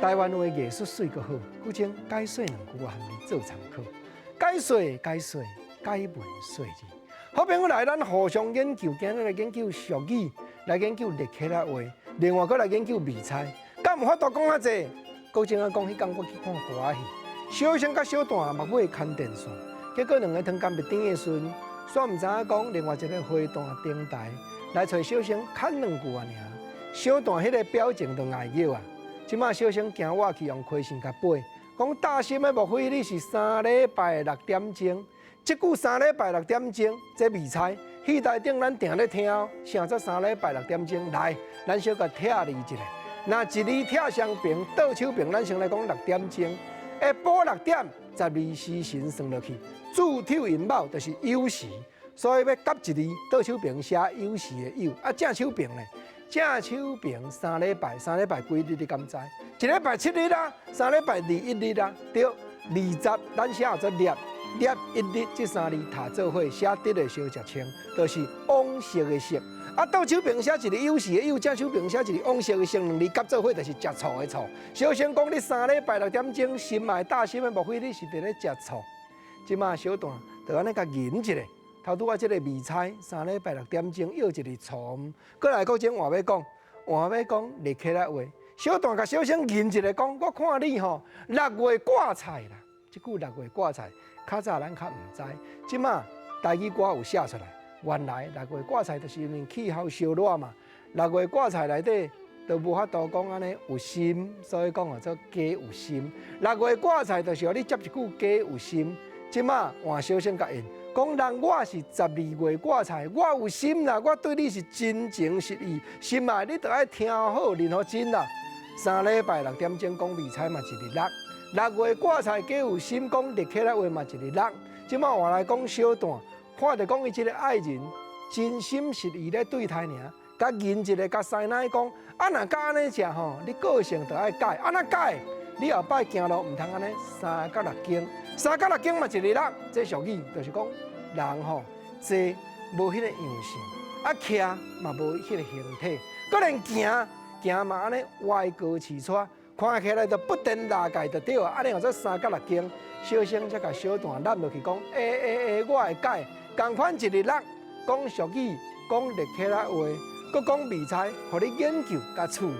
台灣話藝術媠閣好，古箏解說兩句仔，予你做參考。解說解說解文說字。好朋友來，咱互相研究，今日來研究俗語，來研究立起來話，另外閣來研究未猜。敢有法度講較濟？古箏仔講，彼工我去看歌仔戲，小生佮小旦目尾牽電線，結果兩个湯甘欲甜的時陣，煞毋知影講另外一个花旦登台來揣小生牽兩句仔爾，小旦彼个表情就呆叫啊！這馬小生驚我去用開線共背，講大心的莫非你是三禮拜六點鐘？這句三禮拜六點鐘，這未猜。戲台頂咱定咧聽哦，啥做三禮拜六點鐘來，咱小共拆字一下。若一字拆雙爿，倒手爿，咱先來講六點鐘。下晡六點，12時辰算落去，子丑寅卯就是酉時，所以欲夾一字，倒手爿寫酉時的酉。啊，正手爿咧，正手爿三禮拜，三禮拜幾日你敢知？一禮拜7日啦，三禮拜21日啦，對，20咱寫做粒，粒一日這三字疊做伙寫得的相食稱，就是往昔的昔。啊，倒手爿寫一个酉時的酉，正手爿寫一个往昔的昔，兩字夾做伙就是食醋的醋。小生講你三禮拜六點鐘，心愛大心的，莫非你是佇咧食醋？這馬小段就按呢共吟一下，頭拄仔這个未猜，三禮拜六點鐘又一个錯誤。閣來閣種換欲講，換欲講立起來話，小段共小生吟一下講，我看你吼六月掛菜啦，這句六月掛菜，較早咱較毋知，這馬台語歌有寫出來。原來六月掛菜就是因為氣候燒熱嘛，六月掛菜內底都無法度講按呢有心，所以講號做雞有心。六月掛菜就是予你接一句雞有心。這馬換小生共應，講人我是12月掛菜，我有心啦，我對你是真情實意，心愛你著愛聽好，任何真啦。三禮拜六點鐘講未猜嘛一日六，六月掛菜雞有心講立起來話嘛一日六。這馬換來講小段。看著講伊這个愛人真心實意咧對待爾，共吟一个共師奶講，啊若敢按呢食吼，你個性著愛改，按怎改？你後擺行路毋通按呢三角六經，三角六經嘛一日六，這俗語就是講人吼坐無彼个樣性，啊徛嘛無彼个形體，閣連行行嘛按呢歪高飼掣，看起來就不顛拉界就對啊，按呢號做三角六經，小生才共小段攬落去講，欸欸欸，我會改。仝款一日六，講俗語，講立起來話，閣講未猜，予你研究佮趣味。